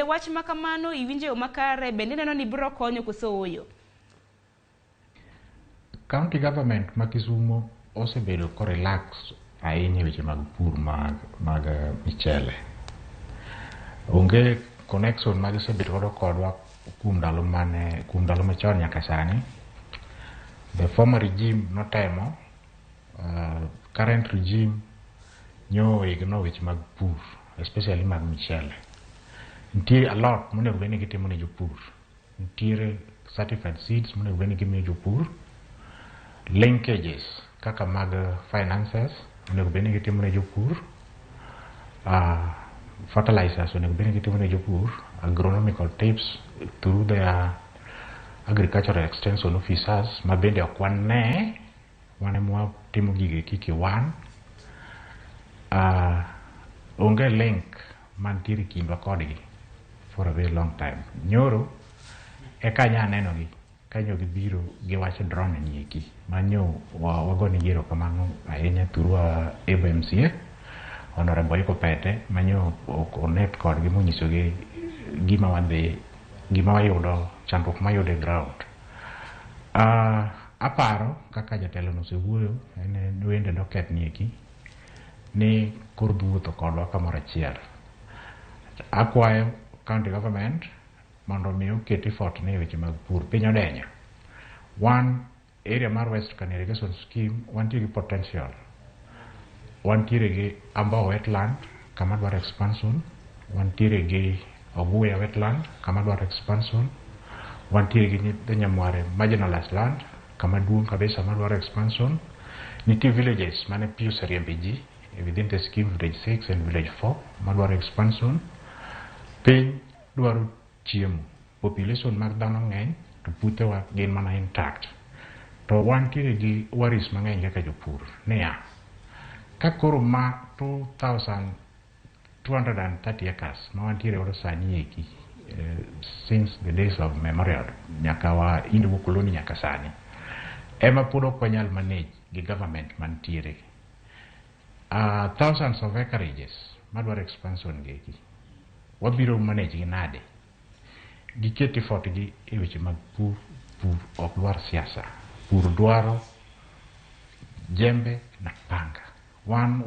Bende wach ma kamano iwinjo e yo makare, bende ineno ni biro konyo koso ooyo? County government ma Kisumo osebedo ko relax ahinya e weche mag pur mag michele. Onge connection ma gisebedo godo kodwa kuom ndalo mane kuom ndalo machon nyaka sani. The former regime notemo, current regime nyo ignore weche mag pur, especially mag michele. Nitie a lot monego bed ni gitimo ne jopur. Nitiere certified seeds monego bed ni gimiyo jopur. Linkages kaka mag finances onego bed ni gitimo ne jopur. Fertilizers onego bed ni gitimo ne jopur. Agronomical tips through their agricultural extension officers ma bende ok wane wan ema watimo gigi kiki wan. Onge link mantiere kindwa kodgi for a very long time. Nyoro eka anya nenogi kanyo gibiro giwacho drone ni eki manyo wagonegi erokamano ahinya through our able MCA Honorable Iko Pete manyo connect kodgi monyisogi gima wadhi gima wayudo chandruok mayudo e ground. Aparo kaka jatelo no osewuoyo en wende doket ni eki ni koro dhi wuotho kodwa kamoro achiel. Akwayo county government mondo mi oket effort ne e weche mag pur. Piny odenyo. Wan area mar West Kano Irrigation Scheme wantie gi potential. Wantiere gi Ambao wetland kama dwaro expansion. Wantiere gi Oguya wetland kama dwaro expansion. Wantiere gi Nyithind Nyamware marginalized land kama duong' kabisa madwaro expansion. Nitie villages mane pi oseriembe ji within the scheme, village 6 and village 4 madwaro expansion. Piny dwaro chiemo. Population mag dhano ng'eny to puothewa gin mana intact. To wantiere gi worries mang'eny kaka jopur niya, ka koro ma 2230 acres ma wantiere godo sani eki since the days of memorial nyaka wa Indigo colony nyaka sani ema pod ok wanyal manage gi government mantiere. Thousands of acreages madwaro expansion gi eki wabiro manage gi nade? Giket effort gi e weche mag pur. Pur ok dwar siasa. Pur dwaro jembe na panga. Wan